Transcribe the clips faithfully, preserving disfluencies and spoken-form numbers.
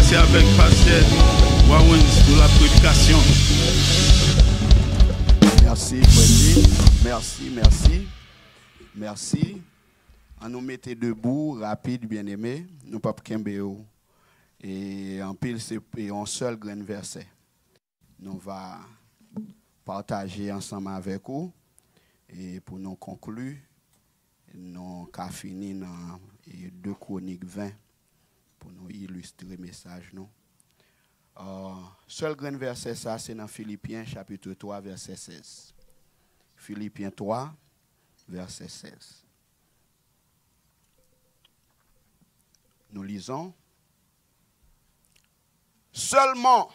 Se avèk pastè Warens de la predikasyon. Mèsi, Freddy. Mèsi, mèsi. Mèsi. An nou mete debou, rapid, byeneme. Nou p ap kenbe w. E anpil, se e yon sèl grenn vèsè. Nou va pataje ansanm avèk ou. E pou nou konkli, nou ka fini nan e de Kwonik ven pou nou ilistre mesaj nou. Ah, sèl grenn vèsè sa, se nan Filipyen chapit twa, vèsè sèz. Filipyen twa, vèsè sèz. Nou lizon. Seulement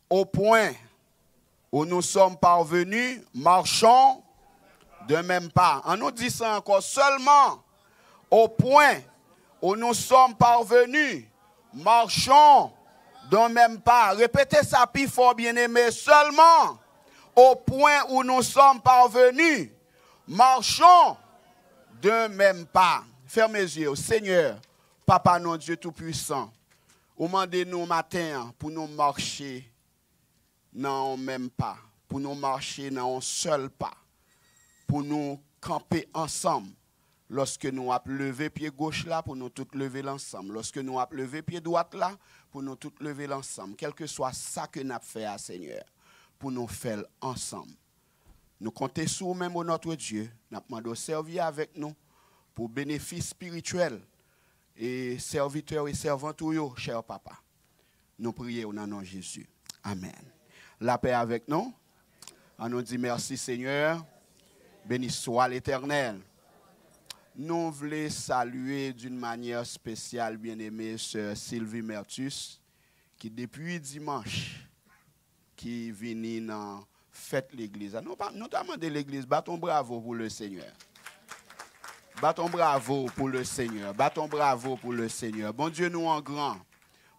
au point où nous sommes parvenus, marchons d'un même pas. An nou di sa ankò. Seulement au point où nous sommes parvenus, marchons d'un même pas. Repete sa pi fò, byeneme. Seulement au point où nous sommes parvenus, marchons d'un même pas. Fèmen zye w. Senyè, Papa nou, Dye Toupisan, ou mande nou maten an pou nou mache nan yon menm pa, pou nou mache nan yon sèl pa, pou nou kanpe ansanm. Lòske nou ap leve pye goch la, pou nou tout leve l ansanm. Lòske nou ap leve pye dwat la, pou nou tout leve l ansanm. Kèlkeswa sa ke n ap fè a, Senyè, pou nou fè l ansanm. Nou konte sou ou menm, o notre Dieu. N ap mande w sèvi avèk nou pou benefis espirityèl e sèvitè e sèvant ou yo, chè Papa. Nou priye w nan non Jezi. Amèn. Lapè avèk nou. An nou di mèsi, Senyè. Béni soit l'Éternel. Nou vle salye d'une manière spéciale, byeneme, sè Sylvie Mertus, ki depi dimanch ki vini nan fèt legliz la. Nou pa, nou ta mande legliz, bat yon bravo pou le Senyè. Bat yon bravo pou le Senyè. Bat yon bravo pou le Senyè. Bondye nou an gran.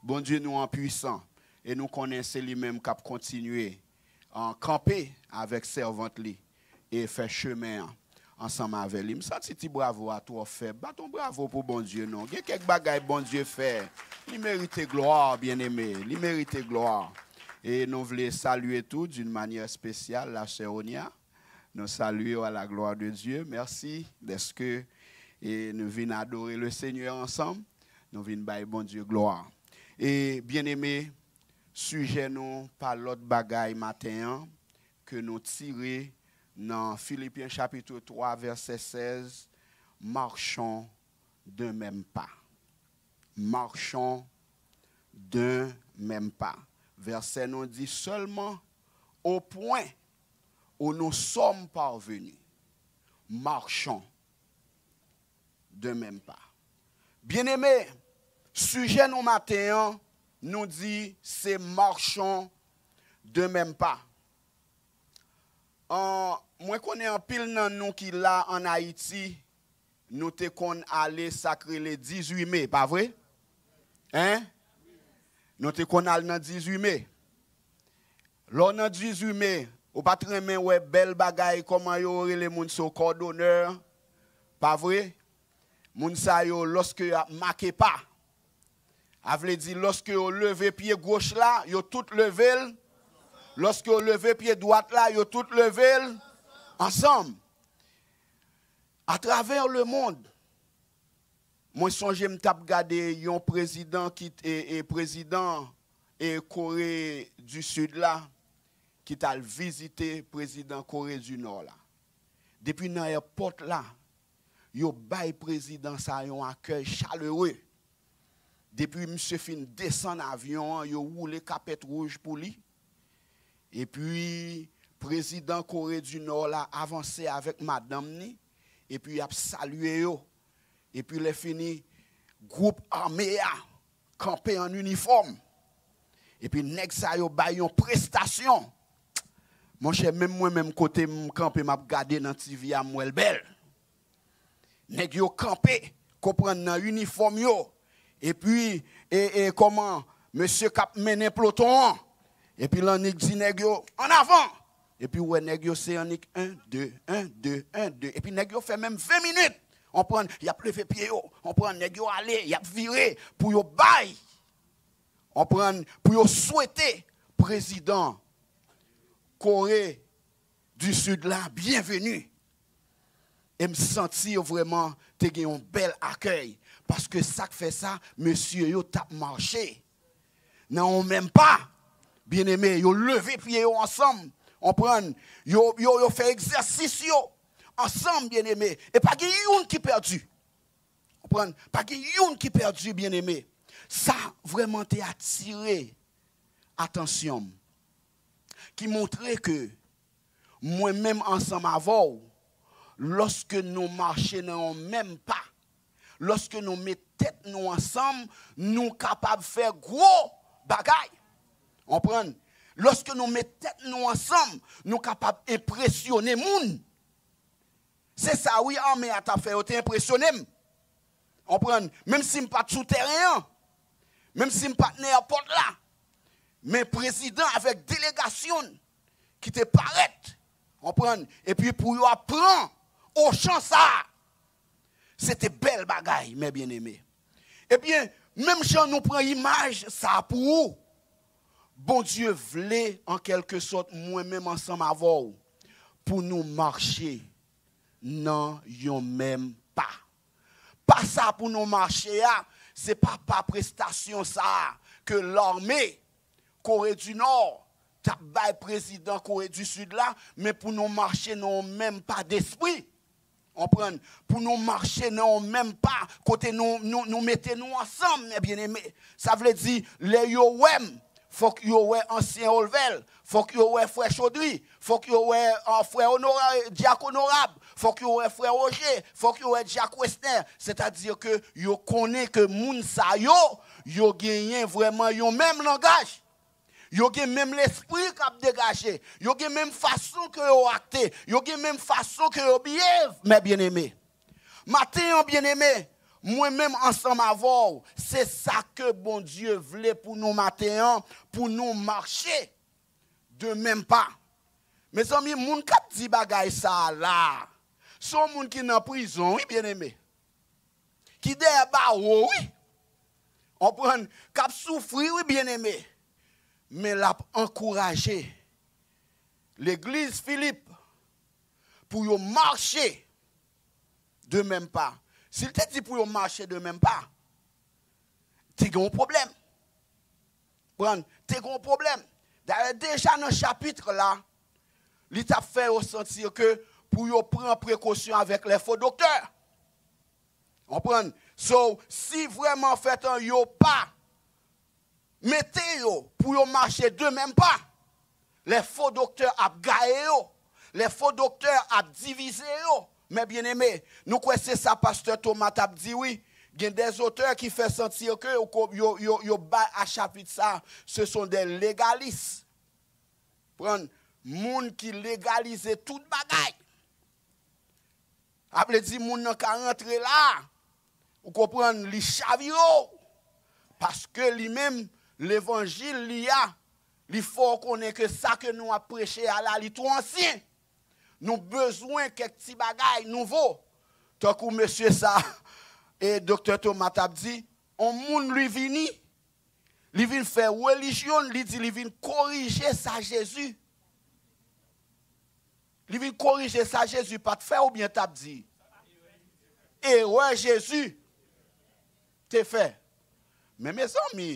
Bondye nou an pwisan. E nou konnen se li menm k ap kontinye an kanpe avèk sèvant li e fè chemen an ansanm avè li. M santi ti bravo a twò fèb. Bat yon bravo pou Bondye non. Gen kèk bagay Bondye fè. Li merite glwa, byeneme. Li merite glwa. E nou vle salye tou d'une manière spéciale la sè Onia. Nou salye w à la gloire de Dieu. Mèsi dèske e nou vin adore le Senyè ansanm. Nou vin bay Bondye glwa. E byeneme, sijè nou pa lòt bagay maten an ke nou tire nan Filipyen chapit twa, vèsè sèz, marchons d'un même pas. Marchons d'un même pas. Vèsè nou di seulement au point où nous sommes parvenus, marchons d'un même pas. Byeneme, sijè nou maten an, nou di se marchons d'un même pas. An, mwen konnen anpil nan nou ki la ann Ayiti, nou te konn ale sa k rele dizuit me, pa vre? Hein? Nou te konn al nan dizuit me. Lè w nan dizuit me, ou pa t renmen wè bèl bagay, kòman yo rele moun sa yo, kòdonè, pa vre? Moun sa yo, lòske y ap make pa, a vle di, lòske yo leve pye goch la, yo tout leve l. Lòske yo leve pye dwat la, yo tout leve l ansanm. Atravè lemonn, mwen sonje m t ap gade yon prezidan ki, e, e, prezidan, e, Kore di Sid la, ki t al vizite prezidan Kore di Nò la. Depi nan èpòt la, yo bay prezidan sa yon akèy chalere. Depi misye fin desann avyon an, yo woule kapèt wouj pou li. Epi, prezidan Kore di Nò la avanse avèk madanm ni, epi y ap salye yo. Epi, lè fini, gwoup ame a kanpe an inifòm. Epi, nèg sa yo bay yon prestasyon. Monchè, menm mwen menm, kote m kanpe, m ap gade nan TV a, m wè l bèl. Nèg yo kanpe, konprann, nan inifòm yo. Epi, e, e, kòman, mesye k ap mennen ploton an. Epi l annik di nèg yo, "An avan!" Epi w wè nèg yo se annik en, de, en, de, en, de. Epi nèg yo fè menm ven minit. Konprann, y ap leve pye yo. Konprann, nèg yo ale, y ap vire pou yo bay Konprann, pou yo swete prezidan Kore di Sid la byenveni. E m santi yo vrèman te gen yon bèl akèy. Paske sa k fè sa, mesye yo t ap mache nan yon menm pa. Byeneme, yo leve pye yo ansanm. Konprann? Yo, yo, yo fè egzèsis yo ansanm, byeneme. E pa gen youn ki pèdi. Konprann? Pa gen youn ki pèdi, byeneme. Sa vrèman te atire atansyon m, ki montre ke mwen menm ansanm avè w, lòske nou mache nan yon menm pa, lòske nou met tèt nou ansanm, nou kapab fè gwo bagay. Konprann? Lòske nou met tèt nou ansanm, nou kapab enpresyone moun. Se sa wi, ame a t ap fè, yo te enpresyone m. Konprann? Menm si m pa t sou tèren an, menm si m pa t nan èpòt la, men prezidan avèk delegasyon ki te parèt, konprann? Epi pou yo ap pran Ochan sa a, se te bèl bagay, mè byeneme. Ebyen, menm jan nou pran imaj sa a pou ou, Bondye vle, an kèlke sòt, mwen menm ansanm avè w, pou nou mache nan yon menm pa. Pa sa pou nou mache a, se pa pa prestasyon sa a ke lame Kore di Nò t ap bay prezidan Kore di Sid la, men pou nou mache nan yon menm pa despri. Konprann? Pou nou mache nan yon menm pa, kote nou, nou, nou mete nou ansanm, mè byeneme. Sa vle di, lè yo wè m, fòk yo wè ansyen Olvèl, fòk yo wè frè Chaudry, fòk yo wè, ah, frè Onora-, dyak Onorab, fòk yo wè frè Roger, fòk yo wè dyak Wesner. Sètadi ke yo konnen ke moun sa yo, yo genyen vrèman yon menm langaj. Yo gen menm lespri k ap degaje. Yo gen menm fason ke yo akte. Yo gen menm fason ke yo bihave, mè byeneme. Maten an, byeneme, mwen menm ansanm avè w, se sa ke Bondye vle pou nou maten an, pou nou mache de menm pa. Mezanmi, moun k ap di bagay sa a la, se yon moun ki nan prizon, wi, byeneme. Ki dèyè bawo, wi. Konprann? K ap soufri, wi, byeneme. Men l ap ankouraje legliz Filip pou yo mache de menm pa. Si l te di pou yo mache de menm pa, te gen yon pwoblèm. Konprann? Te gen yon pwoblèm. Dayè, deja nan chapit la, li t ap fè yo santi ke pou yo pran prekosyon avèk lè fo doktè. Konprann? So, si vrèman fèt an yo pa mete yo pou yo mache de menm pa, lè fo doktè ap gaye yo, lè fo doktè ap divize yo. Mè byeneme, nou kwè se sa pastè Thomas t ap di, wi. Gen dè zotè ki fè santi ke yo, yo, yo, yo bay a chapit sa, ce sont des légalistes. Konprann? Moun ki legalize tout bagay. Sa vle di moun nan ka rantre la, ou konprann, li chavire w. Paske li menm, levanjil li a, li fè w konnen ke sa ke nou ap preche a la, li twò ansyen. Nou bezwen kèk ti bagay nouvo. Tankou mesye sa, e doktè Thomas t ap di, on moun li vini, li vin fè relijyon l, li di li vin korije sa Jezi. Li vin korije sa Jezi pa t fè oubyen t ap di. Erè Jezi te fè. Men mezanmi,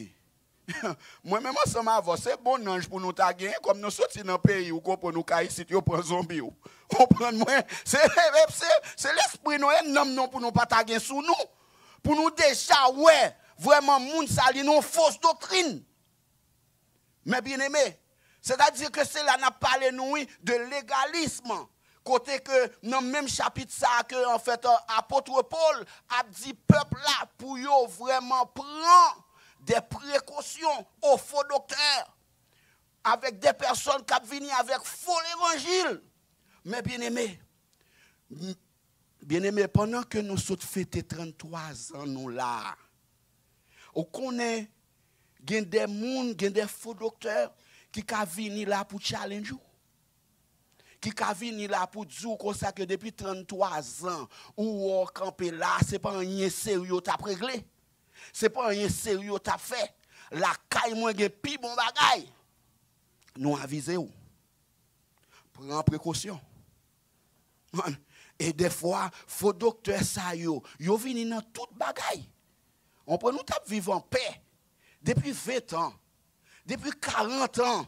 mwen menm ansanm avè w, se bon nanj pou nou ta genyen, kòm nou soti nan peyi, ou konprann, ou ka isit, yo pran zonbi w. Konprann mwen? Se, se, se lespri nou e nanm nou pou nou pa ta gen sou nou. Pou nou deja wè, vrèman, moun sa li nan yon fos doktrin. Mè byeneme, sètadi ke se la n ap pale nou, wi, de legalism. Kote ke nan menm chapit sa a ke, anfèt, apot Pòl ap di pèp la pou yo vrèman pran de prekosyon o fo doktè, avèk de pèsòn k ap vini avèk fo levanjil. Mè byeneme, m-, byeneme, pandan ke nou sot fete tranntwa zan nou la a, ou konnen gen de moun, gen de fo doktè ki ka vini la pou challenge ou. Ki ka vini la pou di w konsa ke depi tranntwa zan, ou wè w kanpe la, se pa anyen serye w t ap regle. Se pa anyen serye w t ap fè. Lakay mwen gen pi bon bagay. Nou avize w. Pran prekosyon. E dèfwa, fo doktè sa yo, yo vini nan tout bagay. Konprann, nou t ap viv anpè depi ven tan, depi karant an,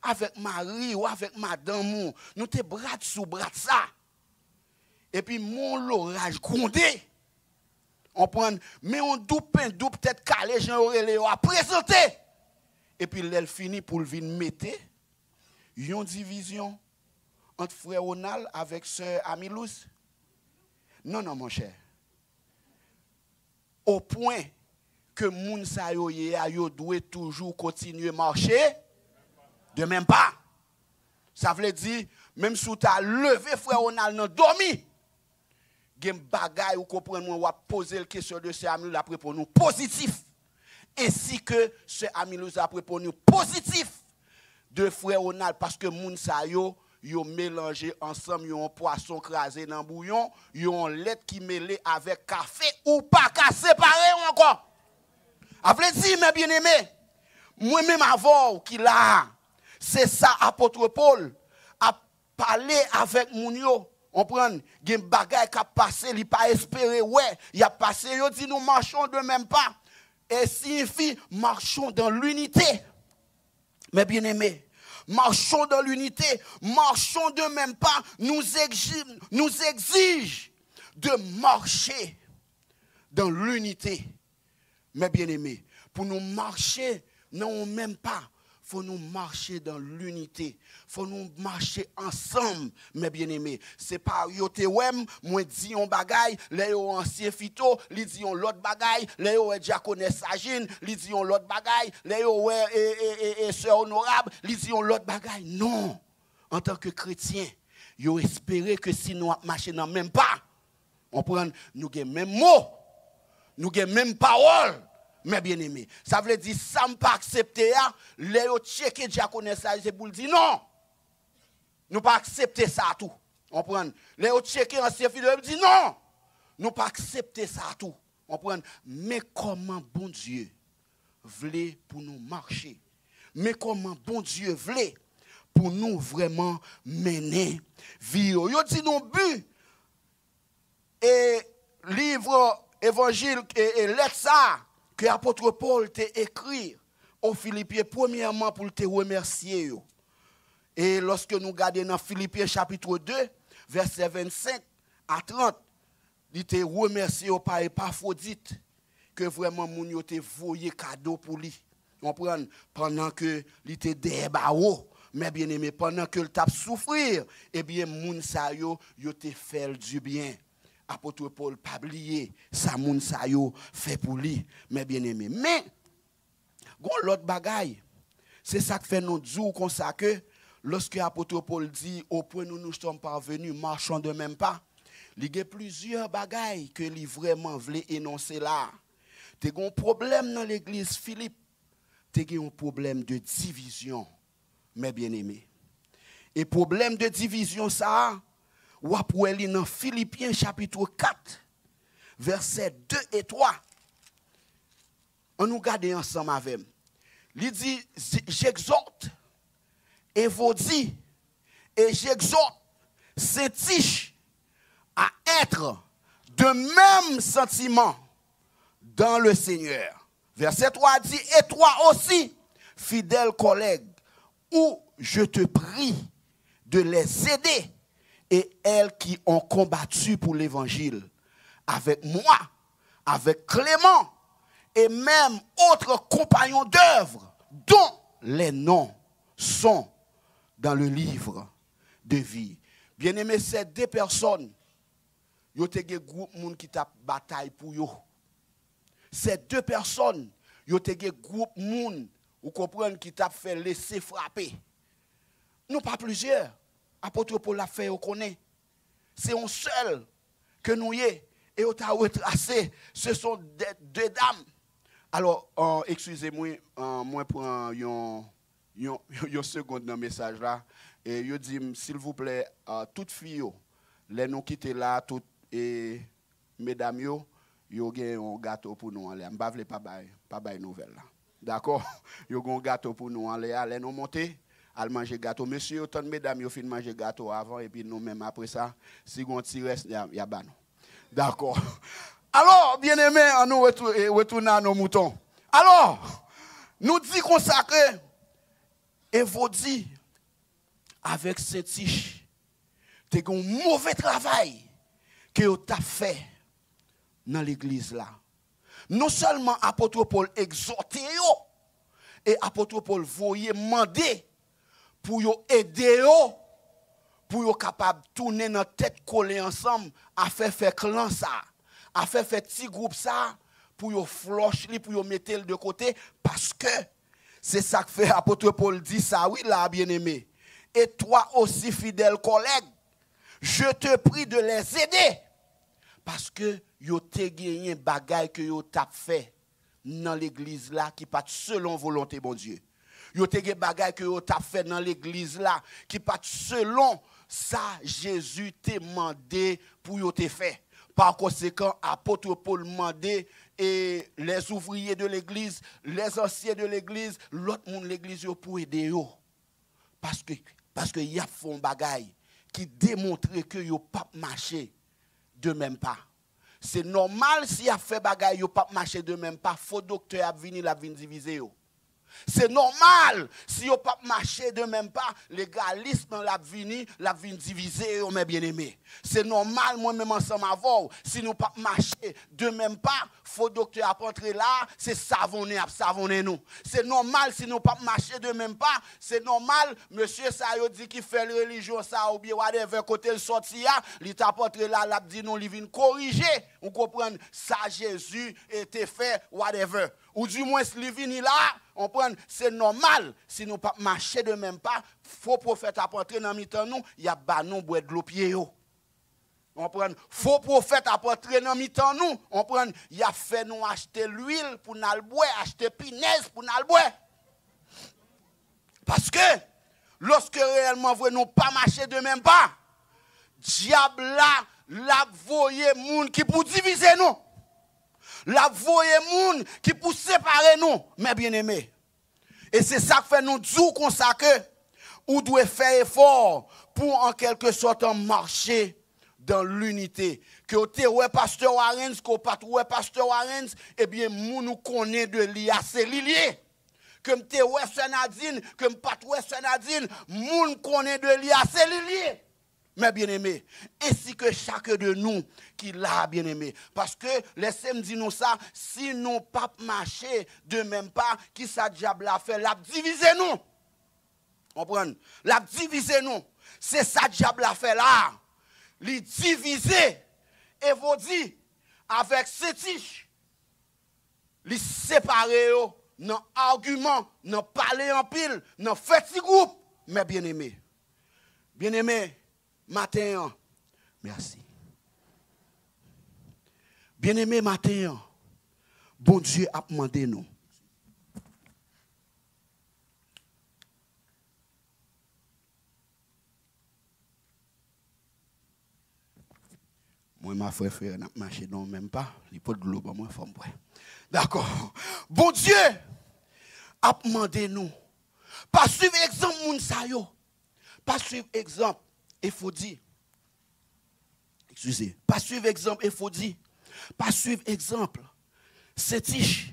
avèk mari w, avèk madanm ou, nou te brat sou brat sa. Epi men yon loraj gwonde. Konprann, men yon doup pen, doup tèt kale, jan yo rele yo a, prezante. Epi lè l fini pou l vin mete yon divizyon ant frè Ronald avèk sè Amilouz. Non, non, monchè. O pwen ke moun sa yo ye a, yo dwe toujou kontinye mache de menm pa. Sa vle di, menm si w ta leve frè Ronald nan dòmi, gen bagay ou konprann mwen, w ap poze l kesyon de sè Amilouz, l ap reponn ou pozitif. Ensi ke sè Amilouz ap reponn ou pozitif de frè Ronald, paske moun sa yo, yo melanje ansanm, yo yon pwason kraze nan bouyon, yo yon lèt ki mele avèk kafe, ou pa ka separe yo ankò. A vle di, mè byeneme, mwen menm avè w ki la a, se sa apot Pòl ap pale avèk moun yo. Konprann, gen bagay k ap pase, li pa espere wè, y ap pase, yo di nou, marchons de même pas. E siyifi, marchons dans l'unité. Mes bien-aimés, marchons dans l'unité, marchons de même pas, nous exige, nous exige de marcher dans l'unité. Mes bien-aimés, pou nou mache nan yon menm pa, fò nou mache dans l'unité. Fò nou mache ansanm, mes bien-aimés. Se pa yo te wè m, mwen di yon bagay, lè yo wè ansyen Fito, li di yon lòt bagay, lè yo wè dyakonès Sajin, li di yon lòt bagay, lè yo wè e, e, e, e, sè Onorab, li di yon lòt bagay. Non! Antanke kretyen, yo espere ke si nou ap mache nan menm pa, konprann, nou gen menm mo, nou gen menm pawòl, mes bien-aimés. Sa vle di, sa m pa aksepte a, lè yo tcheke dyakonès la, se pou l di non. Nou pa aksepte sa tou. Konprann? Lè yo tcheke ansyen Fito, yo di non. Nou pa aksepte sa tou. Konprann? Men kòman Bondye vle pou nou mache. Men kòman Bondye vle pou nou vrèman mennen vi yo. Yo di nou bi e liv evanjil e, e lèt sa a ke apot Pòl te ekri o Filipyen, premyèman pou l te remèsye yo. E lòske nou gade nan Filipyen chapit de, vèsè vennsenk a trant, li te remèsye yo pa Epafwodit, ke vrèman moun yo te voye kado pou li. Konprann? Pandan ke li te dèyè bawo, mes bien-aimés, pandan ke l t ap soufri, ebyen, moun sa yo, yo te fè l dibyen. Apot Pòl pa bliye sa moun sa yo fè pou li, mes bien-aimés. Men, gon lòt bagay. Se sa k fè nou di w konsa ke, lòske apot Pòl di, au point où nous sommes parvenus, marchons de même pas, li gen plizyè bagay ke li vrèman vle enonse la a. Te gen yon pwoblèm nan legliz Filip. Te gen yon pwoblèm de divizyon, mes bien-aimés. E pwoblèm de divizyon sa a, w ap wè li nan Filipyen chapit kat, vèsè de e twa. Ann nou gade ansanm avè m. Li di, j'exhorte Évodia et j'exhorte Syntyche à être de même sentiment dans le Seigneur. Verset trois dit, et toi aussi, fidèle collègue, où je te prie de les aider, et elles qui ont combattu pour l'évangile avec moi, avec Clément, et même autres compagnons d'œuvre dont les noms sont dans le livre de vie. Bien-aimé, ces deux personnes, yo te gen gwoup moun ki t ap batay pou yo. Ces deux personnes, yo te gen gwoup moun, ou konprann, ki t ap fè lese frape. Nou pa plizyè. Apot Pòl ap fè yo konnen se yon sèl ke nou ye, e yo ta retrase, ce sont des, deux dames. Alò, euh, excusez-moi, euh, mwen pran yon, yon, yon segond nan mesaj la. E yo di m, silvouplè, euh, tout fi yo, lè nou kite la, tout, e medam yo, yo gen yon gato pou nou anlè. M pa vle pa bay, pa bay nouvèl la. Dakò? Yo gen yon gato pou nou anlè a. Lè nou monte, al manje gato. Mesye yo tann medam yo fin manje gato avan, epi nou menm apre sa, si gen yon ti rès, y a, y a ba nou. Dakò. Alò, byeneme, ann nou retou-, e, retounen a nos moutons. Alò, nou di konsa ke Evodi avèk Sentich te gen yon move travay ke yo t ap fè nan legliz la. Non sèlman apot Pòl egzòte yo, e apot Pòl voye mande pou yo ede yo, pou yo kapab tounen nan tèt kole ansanm, afè fè klan sa, afè fè ti gwoup sa, pou yo flòch li, pou yo mete l de kote, paske se sa k fè apot Pòl di sa, wi, la, byeneme. Et toi aussi, fidèle collègue, je te prie de les aider. Paske yo te genyen bagay ke yo t ap fè nan legliz la ki pa t selon volonte Bondye. Yo te gen bagay ke yo t ap fè nan legliz la ki pa t selon sa Jezi te mande pou yo te fè. Pa konsekan, apot Pòl mande, e, les ouvriers de l'église, les anciens de l'église, lòt moun legliz yo pou ede yo. Paske, paske y ap fè yon bagay ki demontre ke yo p ap mache de menm pa. Se nòmal si y ap fè bagay yo p ap mache de menm pa, fo doktè ap vini, l ap vin divize yo. Se nòmal si yo p ap mache de menm pa, legalism nan l ap vini, l ap vin divize yo, mè byeneme. Se nòmal, mwen menm ansanm avè w, si nou p ap mache de menm pa, fo doktè ap antre la, se savonnen ap savonnen nou. Se nòmal si nou p ap mache de menm pa, se nòmal, mesye sa yo di ki fè l relijyon sa oubyen whatever kote l sòti a, li t ap antre la, l ap di nou li vin korije, ou konprann, sa Jezi, e, te fè, whatever. Ou dimwens li vini la, konprann, se nòmal si nou p ap mache de menm pa, fo pwofèt ap antre nan mitan nou, y ap ba nou bwè dlo pye yo. Konprann? Fo pwofèt ap antre nan mitan nou, konprann? Y ap fè nou achte lwil pou n al bwè, achte pinèz pou n al bwè. Paske, lòske reyèlman vre nou pa mache de menm pa, dyab la, l ap voye moun ki pou divize nou. L ap voye moun ki pou separe nou, mè byeneme. E se sa k fè nou di w konsa ke ou dwe fè efò pou, an kèlke sòt, an mache dans l'unité. Ke w te wè pastè Warens, ke w pa t wè pastè Warens, ebyen, moun ou konnen de li a, se li l ye. Ke m te wè sè Nadin, ke m pa t wè sè Nadin, moun m konnen de li a, se li l ye. Mè byeneme, ensi ke chak de nou ki la, byeneme. Paske, lèse m di nou sa, si nou p ap mache de menm pa, kisa dyab la fè? L ap divize nou. Konprann? L ap divize nou. Se sa dyab la fè la. Li divize Evodi avèk Sentich. Li separe yo nan agiman, nan pale anpil, nan fè ti gwoup. Mè byeneme, byeneme, maten an, mèsi. Byeneme, maten an, Bondye ap mande nou. Mwen, ma frè, frè, n ap mache nan menm pa. Li pot dlo ban mwen, fò m bwè. Dakò. Bondye ap mande nou, pa swiv egzanp moun sa yo. Pa swiv egzanp Efodi. Eskize. Pa swiv egzanp Efodi. Pa swiv egzanp Sentich.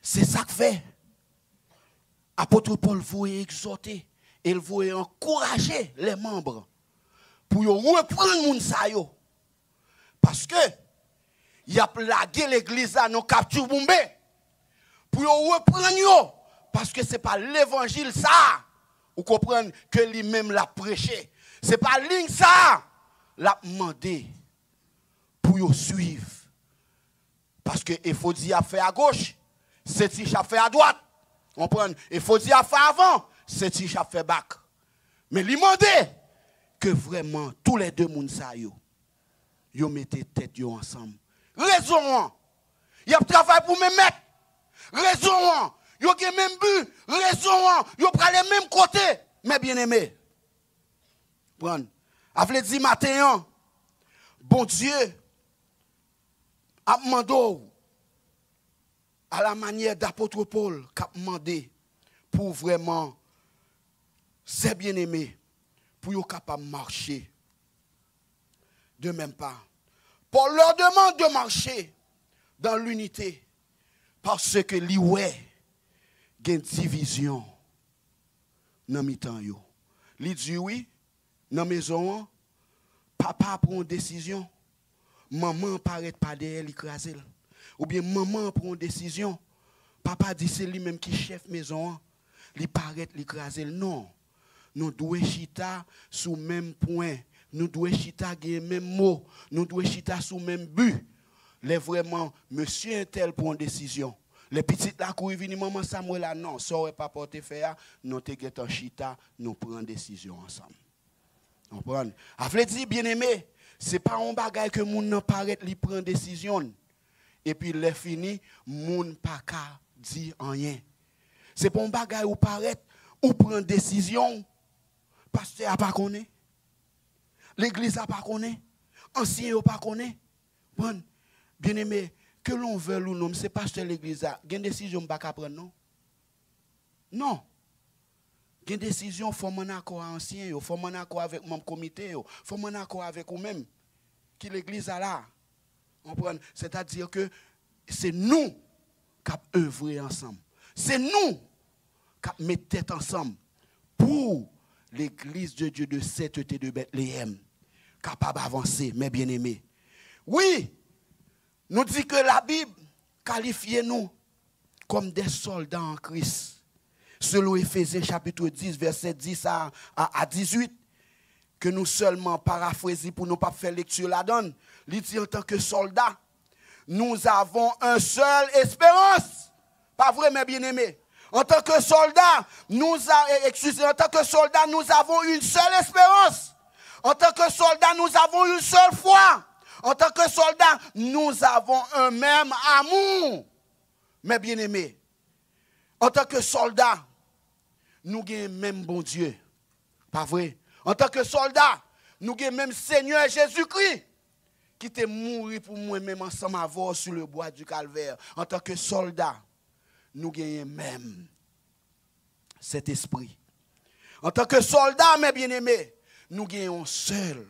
Se sa k fè apot Pòl voye egzòte e l voye ankouraje lè manm pou yo reprann moun sa yo. Paske y ap lage legliz la nan kaptyoubonbe pou yo reprann yo. Paske se pa levanjil sa a, ou konprann, ke li menm l ap preche. Se pa liy sa a l ap mande pou yo swiv. Paske Efodi ap fè agoch, Sentich ap fè adwat. Konprann? Efodi ap fè avan, Sentich ap fè bak. Men li mande ke vrèman toulède moun sa yo, yo mete tèt yo ansanm. Rezon an, y ap travay pou menm mèt. Rezon an, yo gen menm bi. Rezon an, yo prale menm kote. Mè byeneme, konprann? A vle di maten an, Bondye ap mande w à la manière d'apôtre Paul, k ap mande pou vrèman sè byeneme, pou yo kapab mache de menm pa. Paul leur demande de marcher dans l'unité, paske li wè gen divizyon nan mitan yo. Li di wi, nan mezon an, papa pran yon desizyon, manman an parèt pa dèyè, li kraze l. Oubyen manman an pran yon desizyon, papa di se li menm ki chèf mezon an, li parèt, li kraze l. Non. Nou dwe chita sou menm pwen. Nou dwe chita gen menm mo. Nou dwe chita sou menm bi. Lè vrèman mesye entèl pran yon desizyon, lè pitit la kouri vini, manman, sa m wè la, non, sa w wè papa w te fè a, nou te gentan chita, nou pran desizyon ansanm. Konprann? A vle di, byeneme, se pa yon bagay ke moun nan parèt, li pran desizyon l. Epi lè fini, moun pa ka di anyen. Se pa yon bagay ou parèt, ou pran desizyon w, pastè a pa konnen, legliz la pa konnen, ansyen yo pa konnen. Konprann? Byeneme, ke l on vèl ou non, m se pastè legliz la, gen desizyon m pa ka pran non. Non. Gen desizyon fò m ann akò a ansyen yo, fò m ann akò avèk manm komite yo, fò m ann akò avèk ou menm ki legliz la la. Konprann? Sètadi ke se nou k ap evre ansanm. Se nou k ap met tèt ansanm pou l'église de Dieu de sainteté de Bethléem kapab avanse, mes bien-aimés. Wi, nou di ke Labib kalifye nou comme des soldats en Christ. Selon Éphésiens chapitre dix, verset dix à, à, à dix-huit, ke nou sèlman parafrezi pou nou p ap fè lekti ladan l, li di, antanke sòlda, nous avons un seul espérance. Pa vre, mes bien-aimés? Antanke sòlda, nous a, excusez, antanke sòlda, nous avons une seule espérance. Antanke sòlda, nous avons une seule foi. Antanke sòlda, nous avons un même amour. Mes bien-aimés, antanke sòlda, nou gen menm Bondye. Pa vre? Antanke sòlda, nou gen menm Senyè Jezikri ki te mouri pou mwen menm ansanm avè w sou le bwa di Kalvè. Antanke sòlda, nou genyen menm Sentespri. Antanke sòlda, mes bien-aimés, nou gen yon sèl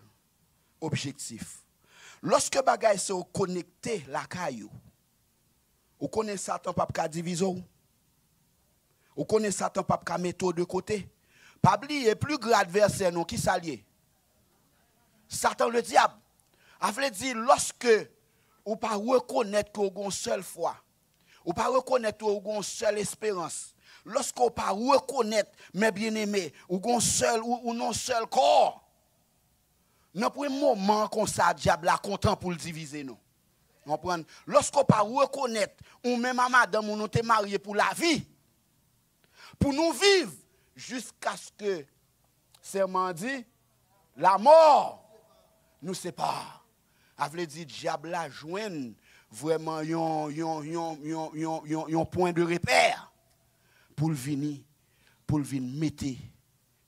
objektif. Lòske bagay sa yo konekte lakay ou, ou konnen Satan p ap ka divize w. Ou konnen Satan p ap ka mete w de kote. Pa bliye, pli gran advèsè nou, kisa l ye? Satan, le dyab. A vle di, lòske ou pa rekonèt ke w gen yon sèl fwa, ou pa rekonèt ke w gen yon sèl esperans, lòske w pa rekonèt, mes bien-aimés, ou gen yon sèl, ou, ou nan yon sèl kò, nan pwen moman konsa, dyab la kontan pou l divize nou. Konprann? Lòske w pa rekonèt, ou menm a madanm ou, nou te marye pou lavi, pou nou viv jiskaske sèman an di, lamò nou separe. A vle di, dyab la jwenn vrèman yon, yon, yon, yon, yon, yon, yon pwen de repè pou l vini, pou l vin mete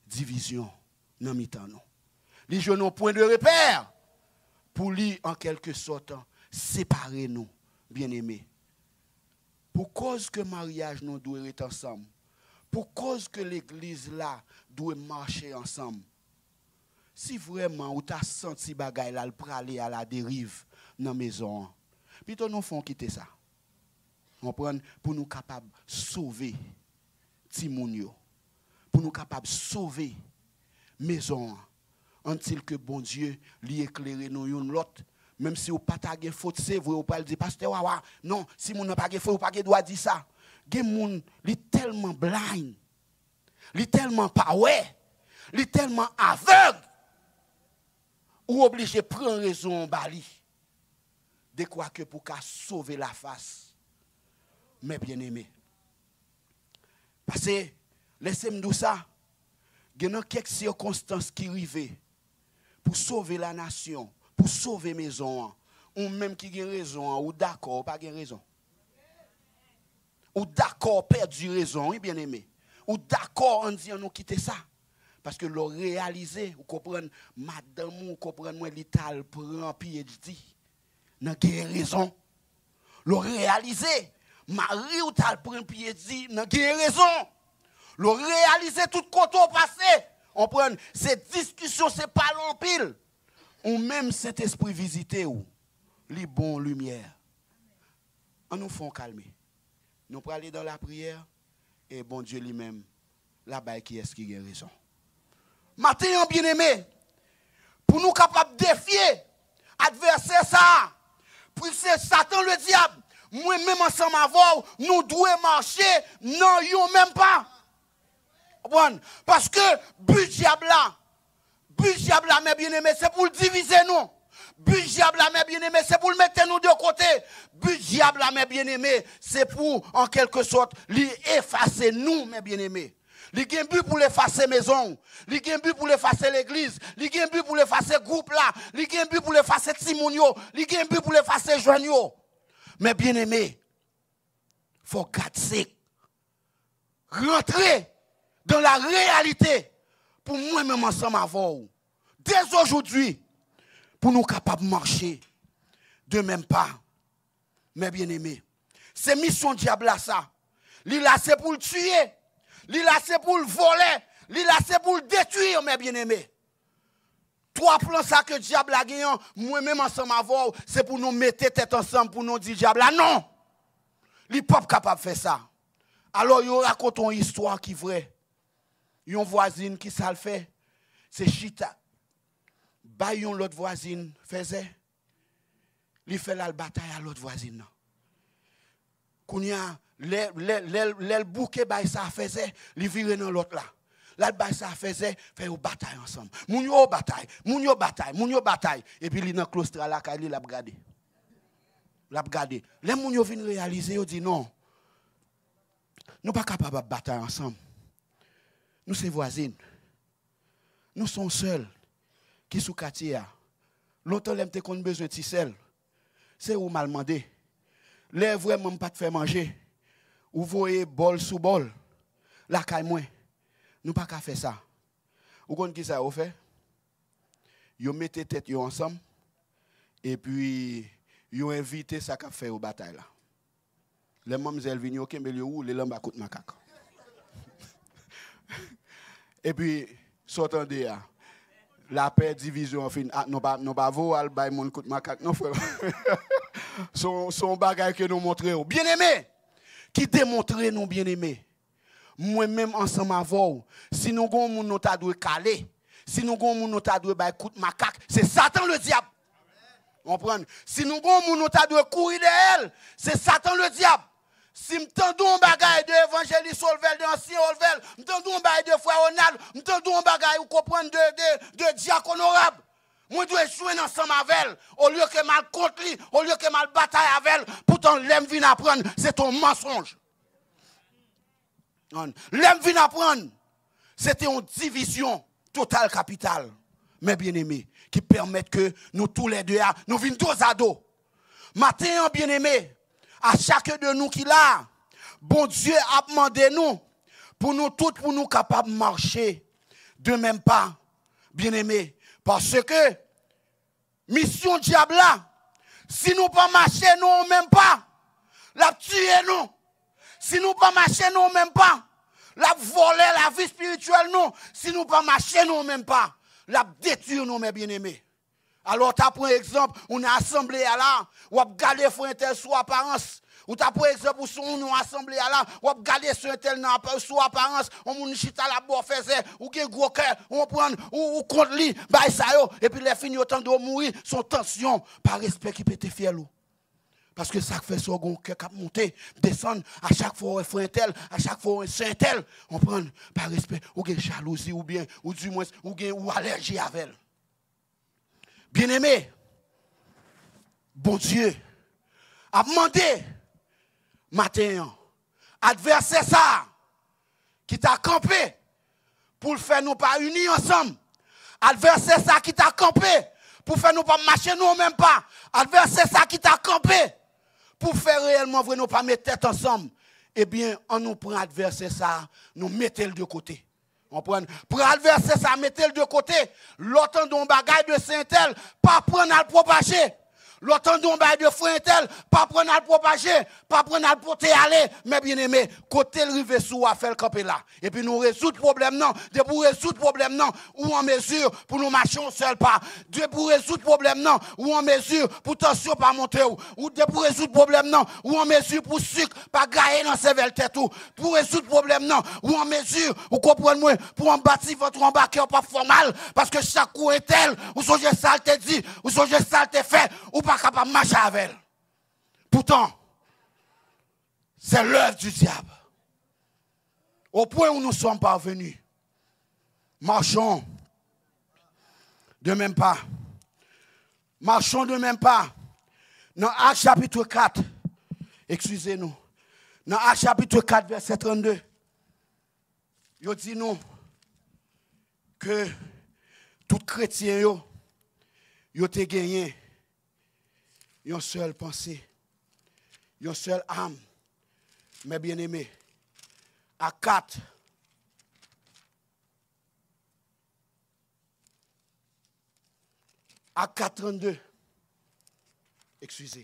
divizyon nan mitan nou. Li jwenn yon pwen de repè pou li, an kèlke sòt, separe nou, bien-aimés. Pou kòz ke maryaj nou dwe ret ansanm, pou kòz ke legliz la dwe mache ansanm, si vrèman ou ta santi bagay la, l prale a la deriv nan mezon an, pito nou fè w kite sa. Konprann? Pou nou kapab sove timoun yo, pou nou kapab sove mezon an. Antil ke Bondye, li eklere nou youn lòt. Menm si ou pa ta gen fot, se vre, ou pral di, pastè Wawa, non, si moun nan pa gen fot, ou pa gen dwa di sa. Gen moun, li tèlman blind, li tèlman pa wè, li tèlman avèg, ou oblije pran rezon an ba li. Dekwa ke pou ka sove lafas, mes bien-aimés. Paske, lese m di w sa, gen nan kèk sikonstans ki rive pou sove lanasyon, pou sove mezon an. Ou menm ki gen rezon an, ou dakò, ou pa gen rezon. Ou dakò pèdi rezon, wi, bien-aimés. Ou dakò, ann di, ann nou kite sa. Paske lè w reyalize, ou konprann, madanm ou, ou konprann mwen, li t al pran P H D nan genyen rezon. Lè w reyalize, Mari w t al pran pye di nan gen rezon. Lè w reyalize tout kote w pase, w konprann, se diskisyon, se pale anpil. Ou menm, Sentespri vizite w. Li bon limyè. An nou fè w kalme. Nou prale dan lapriyè, e Bondye li menm, l a bay kiyès ki gen rezon. Maten an, byeneme, pou nou kapab defye advèsè sa a, pou se Satan ledyab, mwen menm ansanm avè w, nou dwe mache nan yon menm pa. Konprann? Paske bi dyab la, bi dyab la, mè byeneme, se pou l divize nou. Bi dyab la, mè byeneme, se pou l mete nou de kote. Bi dyab la, mè byeneme, se pou, an kèlke sòt, li efase nou, mè byeneme. Li gen bi pou l efase mezon w. Li gen bi pou l efase legliz. Li gen bi pou l efase gwoup la. Li gen bi pou l efase timoun yo. Li gen bi pou l efase jèn yo. Mè byeneme, fò w gad se rantre dan la reyalite pou mwen menm ansanm avè w, dè ojoudwi, pou nou kapab mache de menm pa. Mè byeneme, se misyon dyab la sa. Li la se pou l tiye. Li la se pou l vòlè. Li la se pou l detwi, mè byeneme. Twa plan sa ke dyab la gen an, mwen menm ansanm avè w, se pou nou mete tèt ansanm pou nou di dyab la non. Li p ap kapab fè sa. Alò, yo rakonte yon istwa ki vrè. Yon vwazin, ki sa l fè? Se chita, bay yon lòt vwazin fèzè. Li fè l al batay a lòt vwazin nan. Kounye a, lè, lè, lè, lè l bouke bay sa fèzè, li vire nan lòt la. L al bay sa fèzè, fè yo batay ansanm. Moun yo batay, moun yo batay, moun yo batay. Epi li nan klostra lakay li, l ap gade. L ap gade. Lè moun yo vin reyalize, yo di non. Nou pa kapab ap batay ansanm. Nou se vwazen. Nou se yon sèl ki sou katye a. Lontan lè m te konn bezwen ti sèl, se ou m al mande. Lè vrèman m pa t fè manje, ou voye bòl sou bòl lakay mwen. Nou pa ka fè sa. Ou konn ki sa yo fè? Yo mete tèt yo ansanm, epi yo envite sa k ap fè yo batay la. Lè manmzèl vini, yo kenbe l, yo woule l anba kout makak. Epi, sa w tande a, lapè, divizyon an fin. Ah, nou pa, nou pa voye w al bay moun kout makak, non, frè. Se yon, se yon bagay ke nou montre w. Byeneme, ki demontre nou, byeneme, mwen menm ansanm avè w, si nou gon moun nou ta dwe kale, si nou gon moun nou ta dwe bay kout makak, se Satan ledyab. Konprann? Si nou gon moun nou ta dwe kouri dèyè l, se Satan ledyab. Si m tande yon bagay de evanjelis Olvèl, de ansyen Olvèl, m tande yon bagay de frè Ronald, m tande yon bagay, ou konprann, de, de, de dyak Onorab, mwen dwe jwenn ansanm avè l, olye ke m al kont li, olye ke m al batay avè l. Poutan, lè m vin aprann, se te yon mansonj. Lè m vin aprann, se te yon divizyon total kapital, mè byeneme, ki pèmèt ke nou toulède a, nou vin dozado. Maten an, byeneme, a chak de nou ki la a, Bondye ap mande nou, pou nou tout, pou nou kapab mache de menm pa, byeneme, paske misyon dyab la, si nou pa mache nan yon menm pa, l ap tiye nou. Si nou pa mache nan yon menm pa, l ap vòlè lavi espirityèl nou. Si nou pa mache nan yon menm pa, l ap detwi nou, mè byeneme. Alò, w ta pran egzanp, ou nan asanble a la, w ap gade frè entèl sou aparans. Ou ta pran egzanp, ou sou, ou nan asanble a la, w ap gade sou entèl nan apa-, sou aparans, yon moun chita l ap ba w fèzè, ou gen gwo kè, ou konprann, ou, ou kont li, bay sa yo, epi lè fini yo tande w mouri, se yon tansyon, pa respè ki pete fyèl ou. Paske sa k fè sa w gen yon kè k ap monte, desann, a chak fwa w wè frè entèl, a chak fwa w wè sè entèl, konprann, pa respè, ou gen jalouzi oubyen, ou dimwens, ou gen, ou alèji avè l. Byeneme, Bondye ap mande maten an, advèsè sa a ki ta kanpe pou l fè nou pa ini ansanm, advèsè sa a ki ta kanpe pou fè nou pa mache nan yon menm pa, advèsè sa a ki ta kanpe pou fè reyèlman vre nou pa met tèt ansanm, ebyen, ann nou pran advèsè sa a, nou mete l de kote. Konprann? Pran advèsè sa a, mete l de kote. Lè w tande yon bagay de sè entèl, pa pran n al pwopaje. Lè w tande yon bagay de frè entèl, pa pran n al pwopaje, pa pran n al pote ale. Men byeneme, kote l rive sou w a, fè l kanpe la. Epi nou rezoud pwoblèm nan. Depi w rezoud pwoblèm nan, ou an mezi pou nou mache yon sèl pa. Depi w rezoud pwoblèm nan, ou an mezi pou tansyon pa monte w. Ou depi w rezoud pwoblèm nan, ou an mezi pou sik pa gaye nan sèvèl tèt ou. Pou rezoud pwoblèm nan, ou an mezi, ou konprann mwen, pou anba ti vant ou anba kè w p ap fè w mal, paske chak kou entèl, ou sonje sa l te di, ou sonje sa l te fè, ou pa kapab mache avè l. Poutan, c'est l'œuvre du diable. Au point où nous sommes parvenus, marchons de même pas. Marchons de même pas. Nan Ak chapit kat, eskize nou. Nan Ak chapit kat, vèsè trannde, yo di nou ke tout kretyen yo, yo te genyen yon sèl panse, yon sèl am. Men byeneme, Ak kat, Ak kat trannde. Eskize.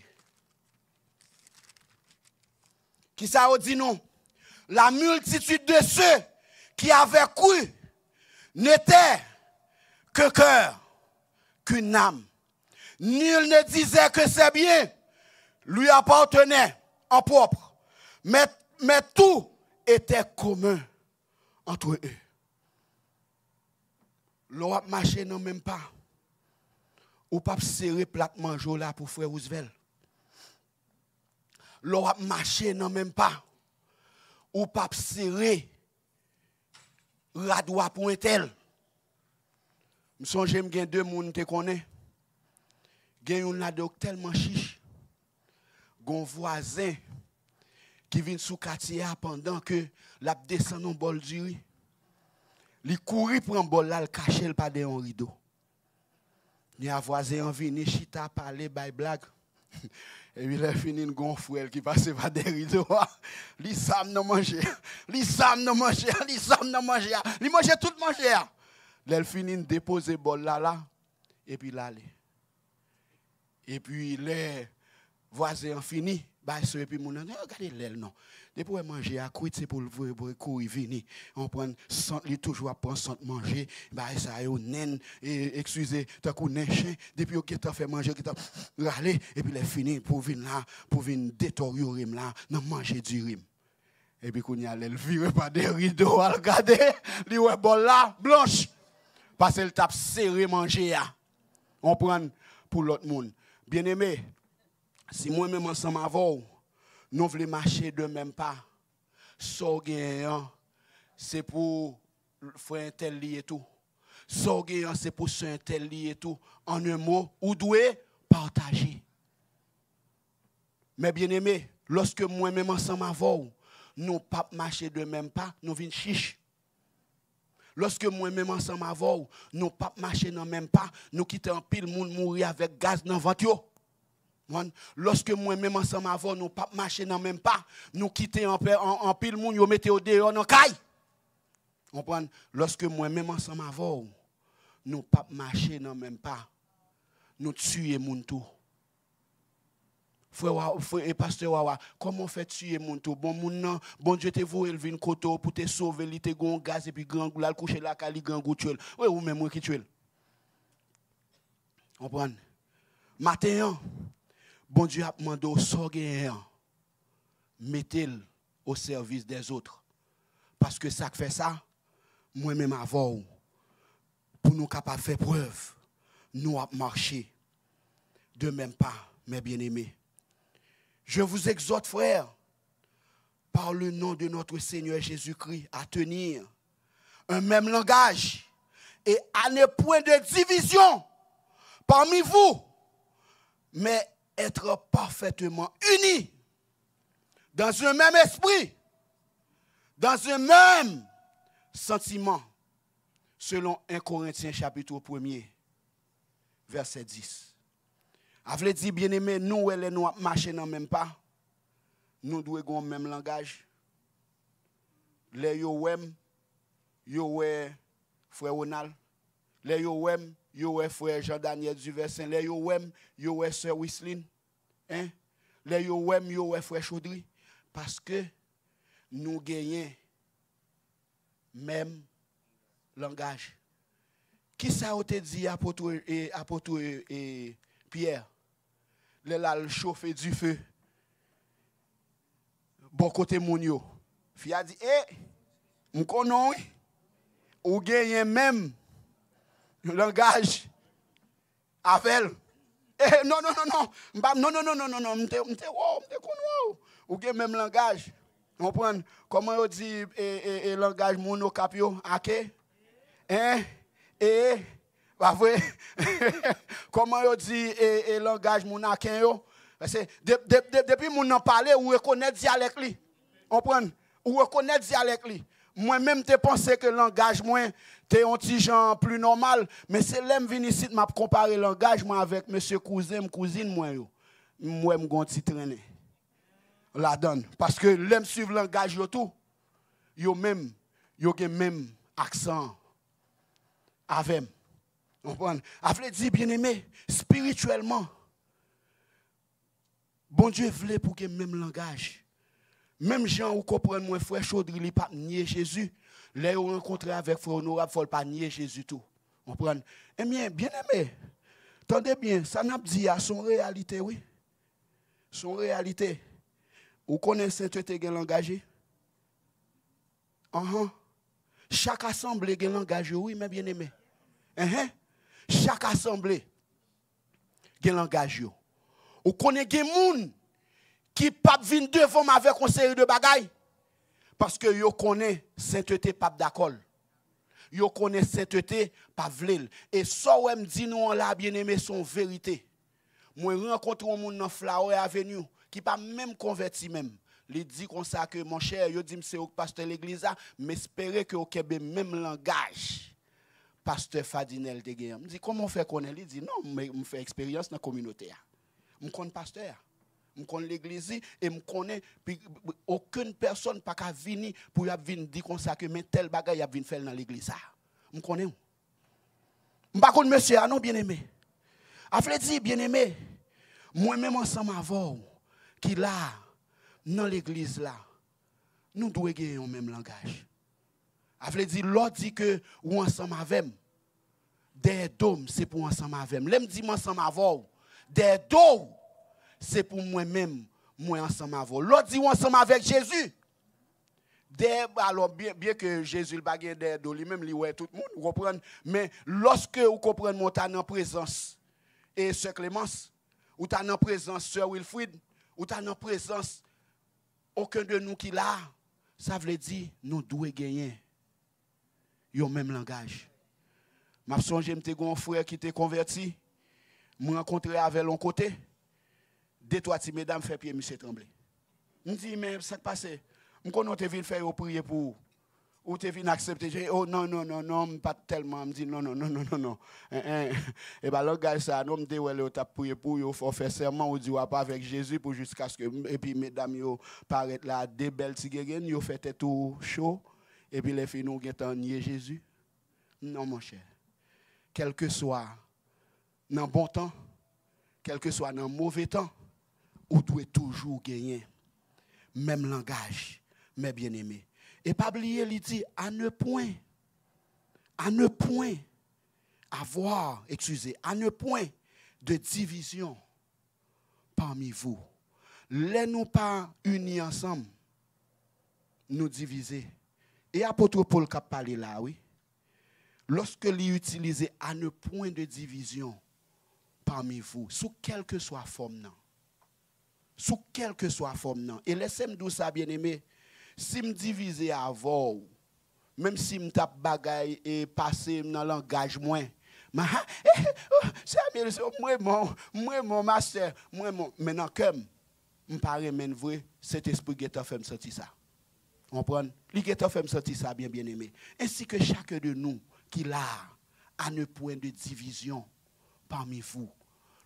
Kisa yo di nou? La multitude de ceux qui avaient cru n'était que cœur, qu'une âme. Nul ne disait que ses biens lui appartenaient en propre, mais, mais tout était commun entre eux. Lè w ap mache nan menm pa, ou p ap sere plat manje w la pou frè Roosevelt. Lè w ap mache nan menm pa, ou p ap sere rad w a pou entèl. M sonje m gen de moun m te konnen. Gen youn ladan yo k tèlman chich. Gon vwazen ki vin sou katye a pandan ke l ap desann yon bòl diri. Li kouri pran bòl la, l kache l pa dèyè yon rido. Kounye a vwazen an vini, chita, pale, bay blag. Epi lè l fini, l gon frè l ki pase pa dèyè rido a. Li zam nan manje a. Li zam nan manje a. Li zam nan manje a. Li manje tout manje a. Lè l fini, l depoze bòl la la. Epi l ale. Epi lè vwazen an fini, bay so epi moun nan, "Oh, gade lè l non. Depi w wè manje a kwit, se pou l vre, vre kouri vini." Ou konprann, sant, li toujou ap pran sant manje, bagay sa yo, nen, e, eskize, tankou nen chen, depi yo gentan fè manje, yo gentan rale, epi lè fini, pou vin la, pou vin deteryore m la, nan manje diri m. Epi kounye a, lè l vire pa dèyè rido a, l gade, li wè bòl la blanch. Paske l t ap sere manje a. Konprann? Pou lòt moun. Byeneme, si mwen menm ansanm avè w, nou vle mache de menm pa, sa w genyen an, se pou frè entèl li ye tou. Sa w genyen an, se pou sè entèl li ye tou. En un mot, ou dwe pataje. Men byeneme, lòske mwen menm ansanm avè w, nou p ap mache de menm pa, nou vin chich. Lòske mwen menm ansanm avè w, nou p ap mache nan menm pa, nou kite anpil moun mouri avèk gaz nan vant yo. Konprann? Lòske mwen menm ansanm avè w, nou p ap mache nan menm pa, nou kite anpè-, an-, anpil moun yo mete yo deyò nan kay. Konprann? Lòske mwen menm ansanm avè w, nou p ap mache nan menm pa, nou tiye moun tou. Frè Wa-, frè, e pastè Wawa, kòman w fè tiye moun tou? Bon, moun nan, Bondye te voye l vin kote w pou te sove l, li te gen yon gaz epi grangou, l al kouche lakay li, grangou tye l. Wi, ou menm wi ki tye l. Konprann? Maten an, Bondye ap mande w sa w genyen an, mete l au service des autres. Paske sa k fè sa, mwen menm avè w, pou nou kapab fè prèv, nou ap mache de menm pa, mes bien-aimés. Je vous exhorte, frères, par le nom de notre Seigneur Jésus-Christ, à tenir un même langage et à ne point de division parmi vous, mais être parfaitement unis dans un même esprit, dans un même sentiment, selon un Corinthiens chapitre premier, verset dix. A vle di, byeneme, nou wè lè nou ap mache nan menm pa, nou dwe gen yon menm langaj. Lè yo wè m, yo wè frè Ronald. Lè yo wè m, yo wè frè Jean Daniel Duversin, lè yo wè m, yo wè sè Wislin, en, lè yo wè m, yo wè frè Chaudry, paske nou genyen menm langaj. Kisa yo te di apot, e, apot, e, Pyè lè l al chofe dife bò kote moun yo? Fi a di, e, m konnen w, wi. Ou genyen menm langaj avè l. E, non, non, non, non. M pa, non, non, non, non, non, non. M te, m te wè w, m te konn wè w. Ou gen menm langaj. Konprann? Kòman yo di, e, e, e, langaj moun Okap yo? Ake? En? E? Pa vre? Kòman yo di, e, e, langaj moun Aken yo? Paske de, de, de, depi moun nan pale, ou rekonèt dyalèk li. Konprann? Ou rekonèt dyalèk li. Mwen menm te panse ke langaj mwen te yon ti jan pli nòmal, men se lè m vin isit, m ap konpare langaj mwen avèk mesye kouzen m, kouzin mwen yo. M wè m gon ti trennen ladan l. Paske lè m swiv langaj yo tou, yo menm, yo gen menm aksan an avè m. Konprann? A vle di, byeneme, espirityèlman, Bondye vle pou gen menm langaj. Menm jan ou konprann mwen, frè Chaudry, li p ap nye Jezi. Lè yo rankontre avèk frè Onorab, fò l pa nye Jezi tou. Konprann? Ebyen, byeneme, tande byen, sa n ap di a, se yon reyalite, wi. Se yon reyalite. Ou konnen sentete gen langaj li? Anhan. Chak asanble gen langaj yo, wi, men byeneme. Enhen. Chak asanble gen langaj yo. Ou konnen gen moun ki p ap vin devan m avèk yon seri de bagay, paske yo konnen sentete p ap dakò l. Yo konnen sentete p ap vle l. E sa w wè m di nou an la, byeneme, se yon verite. Mwen rankontre yon moun nan Flower Avenue ki pa menm konvèti menm. Li di konsa ke, monchè, yo di m se ou k pastè legliz la, m espere ke w kenbe menm langaj pastè Fadinèl te gen an. M di, kòman w fè konnen? Li di, non, m, m fè eksperyans nan kominote a. M konn pastè a. M konn legliz li e m konnen pi, okenn pèsòn pa ka vini pou y ap vin di konsa ke men tèl bagay y ap vin fè l nan legliz sa. M konnen w. M pa konn mesye a non, byeneme. A vle di, byeneme, mwen menm ansanm avè w ki la a, nan legliz la, nou dwe gen yon menm langaj. A vle di, lè w di ke ou ansanm avè m, dèyè do m, se pou w ansanm avè m. Lè m di m ansanm avè w, dèyè do w, se pou mwen menm, mwen ansanm avè w. Lè w di w ansanm avèk Jezi, dèyè, alò, byen, byen ke Jezi, li pa gen dèyè do li menm, li wè tout moun, ou konprann? Men, lòske ou konprann mwen, ou ta nan prezans e sè Clemence, ou ta nan prezans sè Wilfrid, ou ta nan prezans okenn de nou ki la a, sa vle di nou dwe genyen yon menm langaj. M ap sonje m te gen yon frè ki te konvèti, m rankontre avè l yon kote, de twa ti medam fè pye misye tranble. M di, men sa k pase? M konnen w te vin fè yo priye pou ou. Ou te vin aksepte Jezi. Oh, non, non, non, non, m pa t tèlman. M di, non, non, non, non, non, non. En, en. E pa langaj sa, non, m te wè lè yo t ap priye pou ou, yo fè w fè sèman, ou di w ap avèk Jezi pou jiskaske, epi medam yo parèt la, de bèl ti gengenn, yo fè tèt ou cho, epi lè fini ou gentan nye Jezi. Non, monchè. Kèlkeswa nan bon tan, kèlkeswa nan move tan, ou dwe toujou genyen menm langaj, mes bien-aimés. E pa bliye, li di, à ne point, à ne point avoir, excusez, à ne point de division parmi vous. Lè nou pa ini ansanm, nou divize. E apot Pòl k ap pale la, wi. Lòske li itilize à ne point de division parmi vous, sou kèlkeswa fòm nan. Sou kèlkeswa fòm nan. E lèse m di w sa, byeneme, si m divize avè w, menm si m t ap bagay e pase m nan langaj mwen, ma, ha, eh, oh, sè Emil, se, m renmen w, m renmen w, ma sè, m renmen w, men nan kè m, m pa renmen n vre, Sentespri gentan fè m santi sa. Konprann? Li gentan fè m santi sa byen, byeneme. Ainsi que chacun de nous qui là, à ne point de division parmi vous.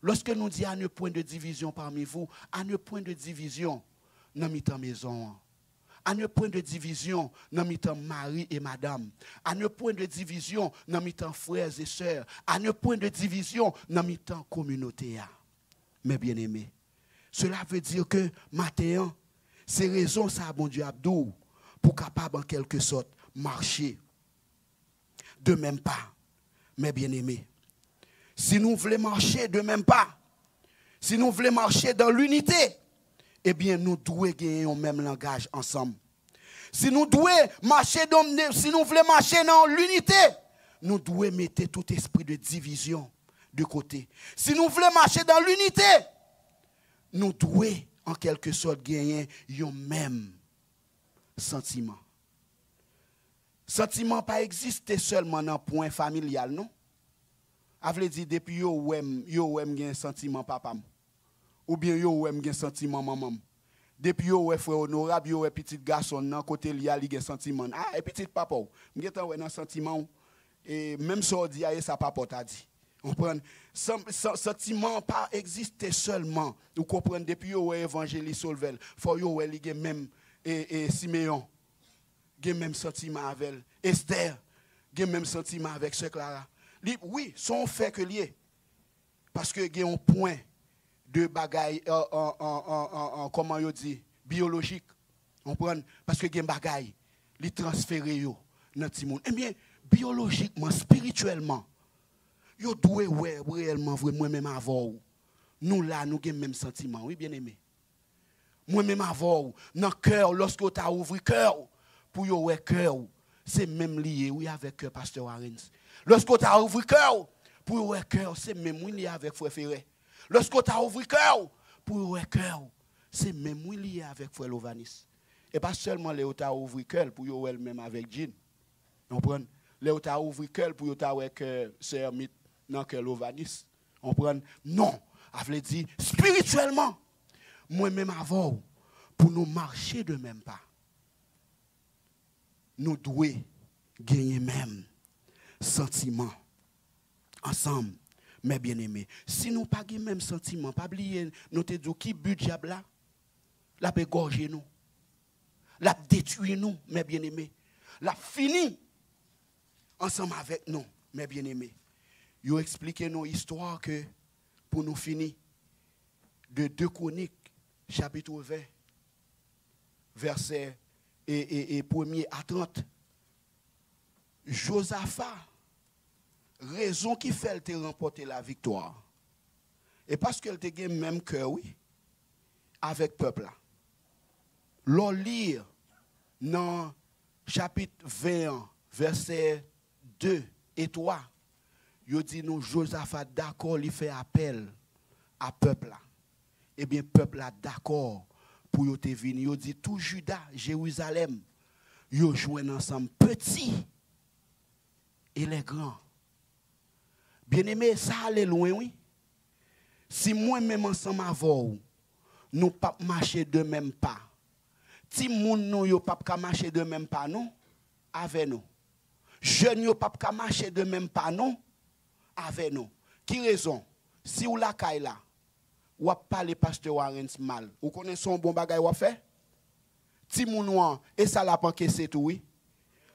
Lòske nou di à ne point de division parmi vous, à ne point de division nan mitan mezon an. À ne point de division nan mitan mari e madanm. À ne point de division nan mitan frères et sœurs. À ne point de division nan mitan kominote a. Mes bien-aimés, cela veut dire que maten an, se rezon sa Bondye ap di w pou w kapab an kèlke sòt mache de menm pa. Mes bien-aimés, si nou vle mache de menm pa, si nou vle mache dans l'unité, ebyen nou dwe genyen yon menm langaj ansanm. Si nou dwe mache dans, si nou vle mache nan linite, nou dwe mete tout espri de divizyon de kote. Si nou vle mache dans l'unité, nou dwe an kèlke sòt genyen yon menm santiman. Santiman pa egziste sèlman nan pwen familyal, non. A vle di, depi yo wè m, yo wè m gen santiman papa m. Oubyen yo wè m gen santiman manman m. Depi yo wè frè Onorab, yo wè pitit gason l nan, kote l ye a, li gen santiman. Ah, e pitit papa w. M gentan wè nan santiman w. E menm sa w di a, e sa papa w ta di. Konprann? San, san, santiman pa egziste sèlman. Ou konprann? Depi yo wè evanjelis Solvèl, fò yo wè li gen menm, e, e Simeyon gen menm santiman avè l. Esther gen menm santiman avèk sè Clara. Li, wi, se yon fè ke l ye. Paske gen yon pwen de bagay, an, an, kòman yo di, biyolojik. Konprann? Paske gen bagay, li transfere yo nan timoun. Ebyen, biyolojikman, espirityèlman, yo dwe wè reyèlman vre, mwen menm avè w, nou la, nou gen menm santiman, wi, byeneme. Mwen menm avè w, nan kè w, lòske w ta ouvri kè w pou yo wè kè w, se menm li ye, wi, avèk kè pastè Warens. Lòske w ta ouvri kè w pou yo wè kè w, se menm, wi, li ye avèk frè Ferè. Lòske w ta ouvri kè w pou yo wè kè w, se menm, wi, li ye avèk frè Lovanis. E pa sèlman lè yo ta ouvri kè l pou yo wè l menm avèk Jean. Konprann? Lè yo ta ouvri kè l pou yo ta wè kè sè Ermit nan kè Lovanis. Konprann? Non. A vle di, espirityèlman, mwen menm avè w, pou nou mache de menm pa, nou dwe genyen menm santiman ansanm. Mes bien-aimés, si nou pa gen menm santiman, pa bliye, nou te di w ki bi dyab la, l ap egòje nou. L ap detwi nou, mes bien-aimés. L ap fini ansanm avèk nou, mes bien-aimés. Yo eksplike nou istwa ke, pou nou fini, de de Kwonik, chapit ven, vèsè e, e, e premye a trant. Jozafa, rezon ki fè l te ranpòte laviktwa, e paske l te gen menm kè, wi, avèk pèp la. Lè w li nan chapit ven an, vèsè de e twa, yo di nou Jozafa dakò, li fè apèl a pèp la. Ebyen, pèp la dakò pou yo te vini. Yo di tou Jida, Jerizalèm, yo jwenn ansanm, peti e lè gran. Byeneme, sa ale lwen, wi. Si mwen menm ansanm avè w, nou p ap mache de menm pa, timoun nou yo p ap ka mache de menm pa non avè nou. Jèn yo p ap ka mache de menm pa non avè nou. Ki rezon? Si w lakay la, w ap pale pastè Warens mal, ou konnen se yon bon bagay w ap fè? Timoun ou an, e sa l ap ankese tou, wi.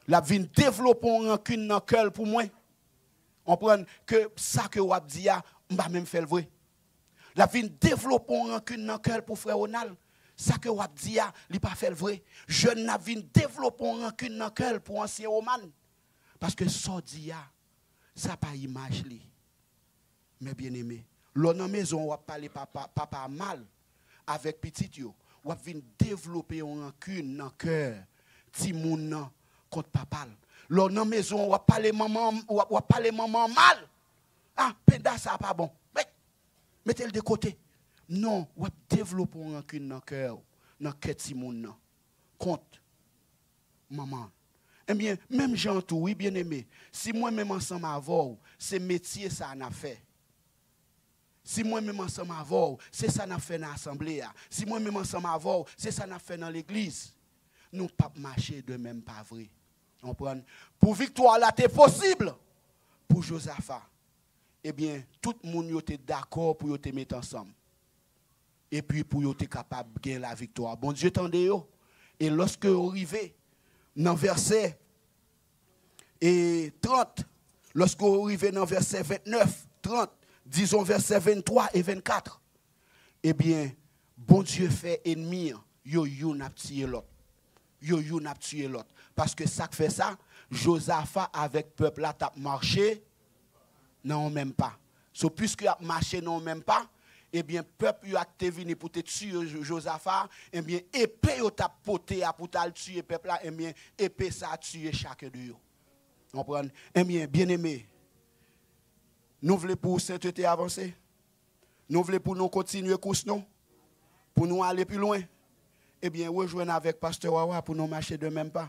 L ap vin devlope yon rankin nan kè l pou mwen. Konprann ke sa ke w ap di a, m pa menm fè l vre. L ap vin devlope yon rankin nan kè l pou frè Ronald. Sa ke w ap di a, li pa fè l vre. Jèn nan ap vin devlope yon rankin nan kè l pou ansyen Roman. Paske sa w di a, sa pa imaj li. Mes bien-aimés, lè w nan mezon w ap pale papa, papa a mal avèk pitit yo, w ap vin devlope yon rankin nan kè timoun nan kont papa l. Lè w nan mezon w ap pale manman, w ap, w ap pale manman an mal. Ah, penda sa a pa bon. Mete, mete l de kote. Non, w ap devlope yon rankin nan kè w, nan kè timoun nan kont manman. Ebyen, menm jan tou, wi, byeneme, si mwen menm ansanm avè w, se metye sa a n ap fè. Si mwen menm ansanm avè w, se sa n ap fè nan asanble a. Si mwen menm ansanm avè w, se sa n ap fè nan legliz. Nou p ap mache de menm pa vre. Konprann? Pou viktwa la te posib pou Jozafa, ebyen, tout moun yo te dakò pou yo te met ansanm. Epi pou yo te kapab gen laviktwa. Bondye tande yo, E lòske yo rive nan vèsè e trant, lòske yo rive nan vèsè ventnèf, trant, dizon vèsè venntwa e vennkat, ebyen, Bondye fè ènmi an, yo youn ap tiye lòt. Yo youn ap tiye lòt. Paske sa k fè sa, Jozafa avèk pèp la t ap mache nan yon menm pa. So, piske y ap mache nan yon menm pa, ebyen, pèp yo a ki te vini pou te tiye Jo- Jozafa, ebyen, epe yo t ap pote a pou t al tiye pèp la, ebyen, epe sa a tiye chaken de yo. Konprann? Ebyen, byeneme, nou vle pou sentete avanse? Nou vle pou nou kontinye kous nou? Pou nou ale pi lwen? Ebyen, rejwenn avèk pastè Wawa pou nou mache de menm pa.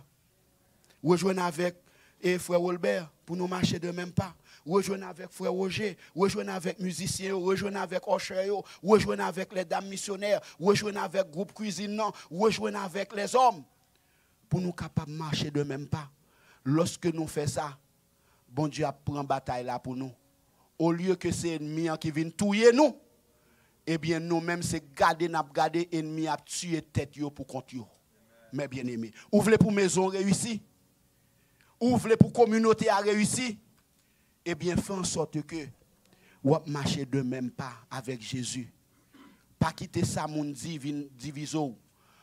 Rejwenn avèk e frè Wolbè pou nou mache de menm pa. Rejwenn avèk frè Woje, rejwenn avèk mizisyen yo, rejwenn avèk òchè yo, rejwenn avèk lèdam misyonè, rejwenn avèk gwoup kwizin nan, rejwenn avèk lèzòm. Pou nou kapab mache de menm pa. Lòske nou fè sa, Bondye ap pran batay la pou nou. Olye ke se ènmi an ki vin touye nou, ebyen, nou menm se gade n ap gade ènmi ap tiye tèt yo pou kont yo. Mè byeneme, ou vle pou mezon w reyisi? Ou vle pou kominote a reyisi? Ebyen, fè ansòt ke w ap mache de menm pa avèk Jezi. Pa kite sa moun di vin divize w.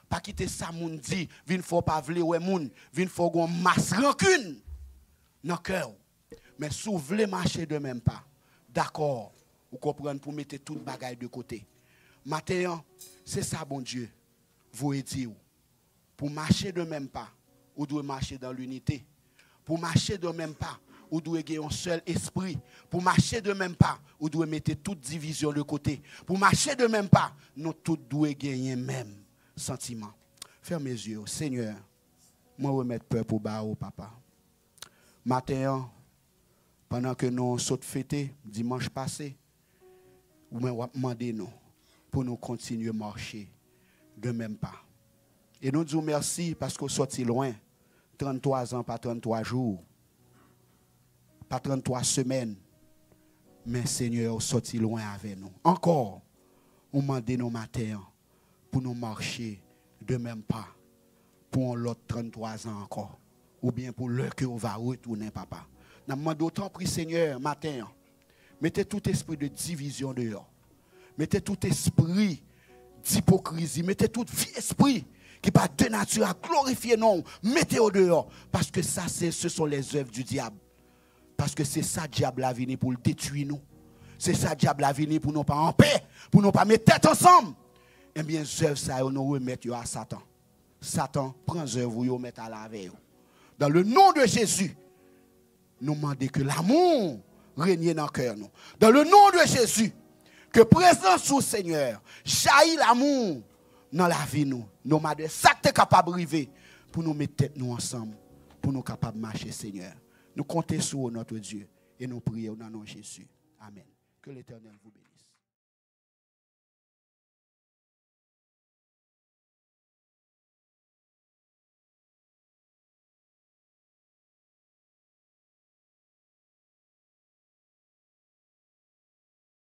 Pa kite sa moun di vin fè w pa vle wè moun, vin fè w gen yon mas rankin nan kè w. Men si w vle mache de menm pa, dakò, ou konprann, pou mete tout bagay de kote. Maten an, se sa Bondye voye di w. Pou mache de menm pa, ou dwe mache dan linite. Pou mache de menm pa, ou dwe gen yon sèl espri. Pou mache de menm pa, ou dwe mete tout divizyon de kote. Pou mache de menm pa, nou tout dwe genyen menm santiman. Fèmen zye w. Senyè, mwen remèt pèp ou ba ou, papa. Maten an, pandan ke nou sot fete dimanch pase, ou men w ap mande nou pou nou kontinye mache de menm pa. E nou di w mèsi paske w sòti lwen. Tranntwa zan pa tranntwa jou, pa tranntwa semèn, men Senyè, w sòti lwen avè nou. Ankò, ou mande nou maten an pou nou mache de menm pa pou yon lòt tranntwa zan ankò, oubyen pou lè ke w va retounen, papa. N ap mande w, tanpri, Senyè, maten an, mete tout espri de divizyon deyò. Mete tout espri dipokrizi. Mete tout vye espri ki pa de nati a glorifye non w. Mete yo deyò. Paske sa, se, ce sont les œuvres du diable. Paske se sa dyab la vini pou l detwi nou. Se sa dyab la vini pou nou pa anpè, pou nou pa met tèt ansanm. Ebyen, zèv sa yo, nou remèt yo a Satan. Satan, pran zèv ou yo, mèt ale avè yo. Dans le nom de Jésus, nou mande ke lamou renye nan kè nou. Dans le nom de Jésus, ke prezans ou, Senyè, jayi lamou nan lavi nou. Nou mande sa k te kapab rive pou nou met tèt nou ansanm, pou nou kapab mache, Senyè. Nou konte sou ou, notre Dieu, e nou priye w nan non Jezi. Amèn. Que l'Éternel vous bénisse.